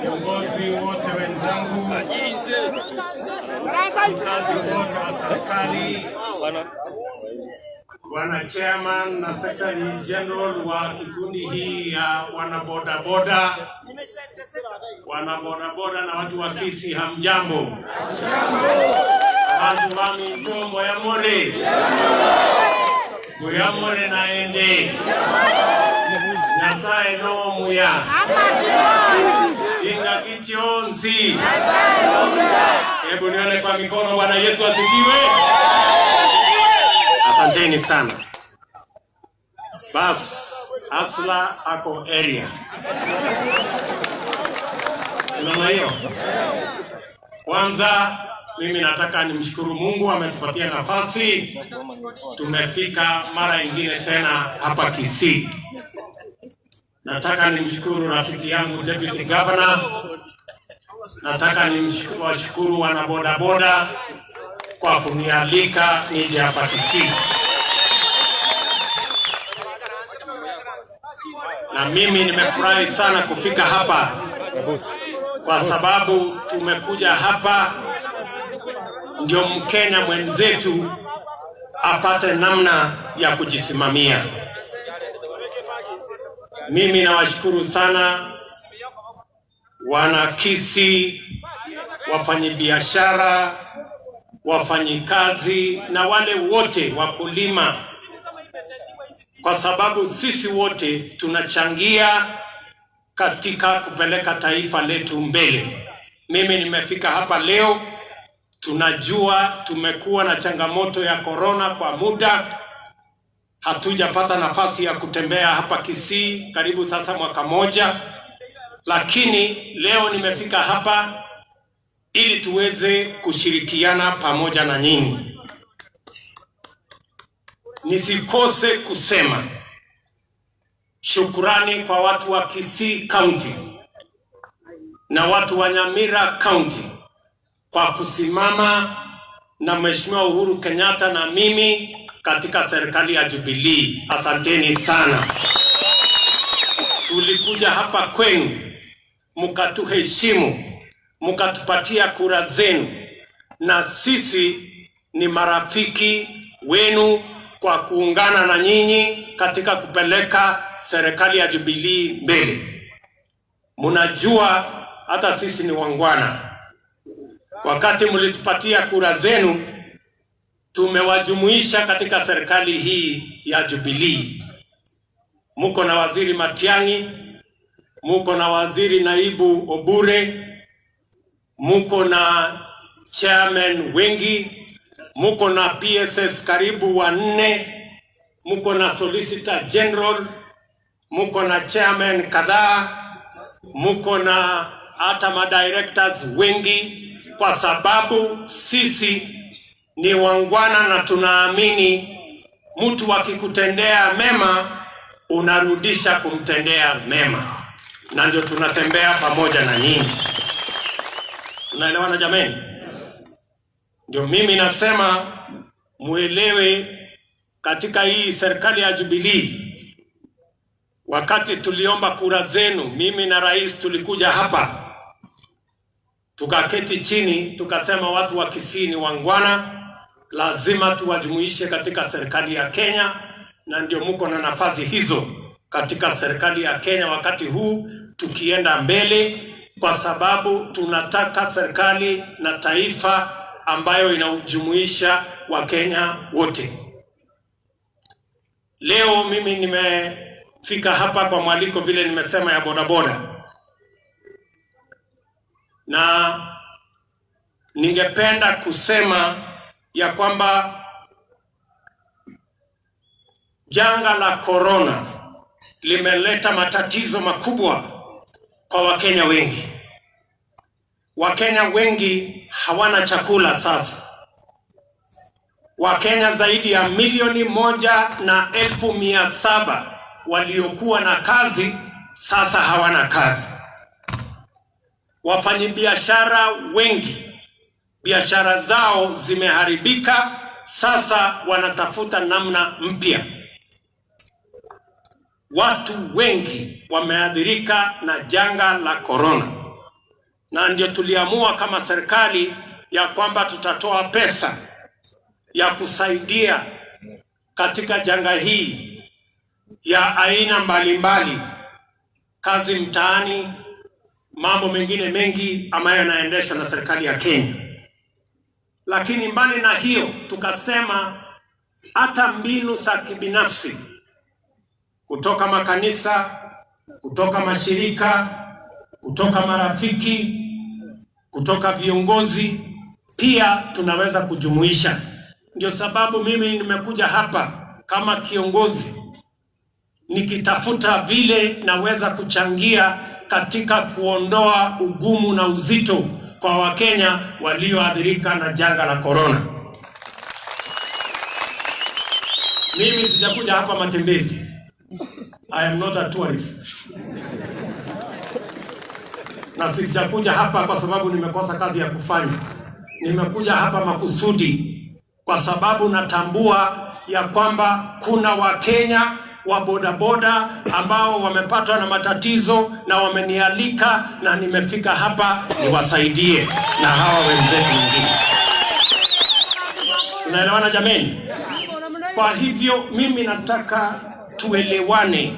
Viongozi wote wenzangu, kazi wote wa serikali, bwana chairman na secretary general wa kikundi hii ya wanabodaboda, wanabodaboda na watu wa Kisii, hamjambo? Bantu ba mintombo ya more muyamore naende Nyasaye nomuya inga kichionzi. Hebu nione kwa mikono. Bwana Yesu asifiwe. Asanteni sana. Bas, Asla ako area. Unaona hiyo? Kwanza mimi nataka nimshukuru Mungu ametupatia nafasi, tumefika mara ingine tena hapa Kisii. Nataka nimshukuru rafiki yangu Deputy Governor, nataka nimwashukuru wana bodaboda kwa kunialika nije hapa Kisii. Na mimi nimefurahi sana kufika hapa kwa sababu tumekuja hapa ndio Mkenya mwenzetu apate namna ya kujisimamia. Mimi nawashukuru sana wana Kisii, wafanyibiashara, wafanyikazi na wale wote wakulima, kwa sababu sisi wote tunachangia katika kupeleka taifa letu mbele. Mimi nimefika hapa leo, tunajua tumekuwa na changamoto ya korona kwa muda, hatujapata nafasi ya kutembea hapa Kisii karibu sasa mwaka moja, lakini leo nimefika hapa ili tuweze kushirikiana pamoja na nyinyi. Nisikose kusema shukurani kwa watu wa Kisii County na watu wa Nyamira County kwa kusimama na Mheshimiwa Uhuru Kenyatta na mimi katika serikali ya Jubilee. Asanteni sana. Tulikuja hapa kwenu, mkatuheshimu, mkatupatia kura zenu, na sisi ni marafiki wenu kwa kuungana na nyinyi katika kupeleka serikali ya Jubilee mbele. Mnajua hata sisi ni wangwana. Wakati mlitupatia kura zenu, tumewajumuisha katika serikali hii ya Jubilee. Muko na waziri Matiang'i, muko na waziri naibu Obure, muko na chairman wengi, muko na PSS karibu wanne, muko na solicitor general, muko na chairman kadhaa, muko na hata madirectors wengi, kwa sababu sisi ni wangwana na tunaamini mtu akikutendea mema unarudisha kumtendea mema, na ndio tunatembea pamoja na nyinyi. Tunaelewana jameni? Ndio mimi nasema muelewe, katika hii serikali ya Jubilee, wakati tuliomba kura zenu, mimi na rais tulikuja hapa tukaketi chini tukasema watu wa Kisii ni wangwana, lazima tuwajumuishe katika serikali ya Kenya, na ndio muko na nafasi hizo katika serikali ya Kenya wakati huu tukienda mbele, kwa sababu tunataka serikali na taifa ambayo inaujumuisha Wakenya wote. Leo mimi nimefika hapa kwa mwaliko, vile nimesema, ya bodaboda, na ningependa kusema ya kwamba janga la corona limeleta matatizo makubwa kwa Wakenya wengi. Wakenya wengi hawana chakula sasa. Wakenya zaidi ya 1,700,000 waliokuwa na kazi sasa hawana kazi. Wafanyibiashara wengi biashara zao zimeharibika, sasa wanatafuta namna mpya. Watu wengi wameathirika na janga la korona, na ndio tuliamua kama serikali ya kwamba tutatoa pesa ya kusaidia katika janga hii ya aina mbalimbali, kazi mtaani, mambo mengine mengi ambayo yanaendeshwa na serikali ya Kenya. Lakini mbali na hiyo, tukasema hata mbinu za kibinafsi kutoka makanisa, kutoka mashirika, kutoka marafiki, kutoka viongozi pia tunaweza kujumuisha. Ndio sababu mimi nimekuja hapa kama kiongozi nikitafuta vile naweza kuchangia katika kuondoa ugumu na uzito kwa Wakenya walioathirika na janga la korona. Mimi sijakuja hapa matembezi. I am not a tourist. Na sijakuja hapa kwa sababu nimekosa kazi ya kufanya. Nimekuja hapa makusudi kwa sababu natambua ya kwamba kuna Wakenya wa bodaboda ambao wamepatwa na matatizo na wamenialika, na nimefika hapa niwasaidie na hawa wenzetu wengine. Tunaelewana jameni? Kwa hivyo mimi nataka tuelewane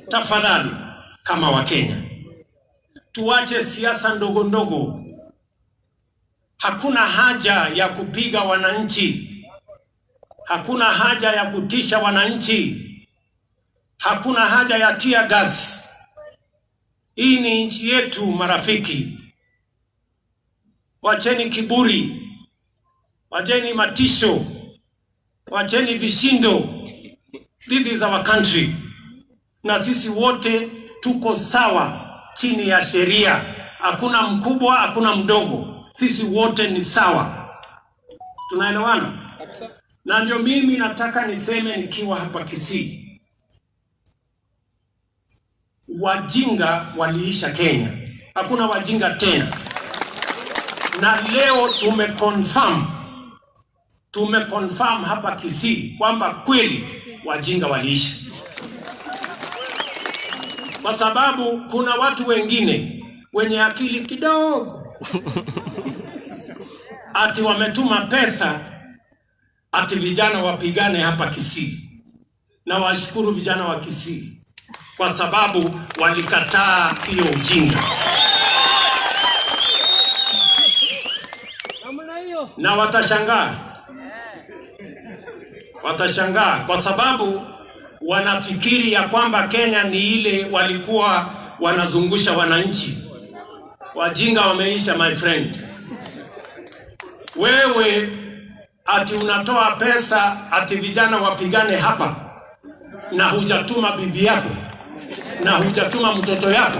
tafadhali kama Wakenya. Tuache siasa ndogo ndogo. Hakuna haja ya kupiga wananchi. Hakuna haja ya kutisha wananchi. Hakuna haja ya tear gas. Hii ni nchi yetu marafiki. Wacheni kiburi. Wacheni matisho. Wacheni vishindo. This is our country. Na sisi wote tuko sawa chini ya sheria. Hakuna mkubwa, hakuna mdogo. Sisi wote ni sawa. Tunaelewana? Na ndio mimi nataka niseme nikiwa hapa Kisii. Wajinga waliisha Kenya. Hakuna wajinga tena. Na leo tumeconfirm hapa Kisii kwamba kweli wajinga waliisha. Kwa sababu kuna watu wengine wenye akili kidogo ati wametuma pesa ati vijana wapigane hapa Kisii. Na washukuru vijana wa Kisii kwa sababu walikataa hiyo ujinga. Na watashangaa. Watashangaa kwa sababu wanafikiri ya kwamba Kenya ni ile walikuwa wanazungusha wananchi. Wajinga wameisha, my friend. Wewe ati unatoa pesa ati vijana wapigane hapa, na hujatuma bibi yako, na hujatuma mtoto yako.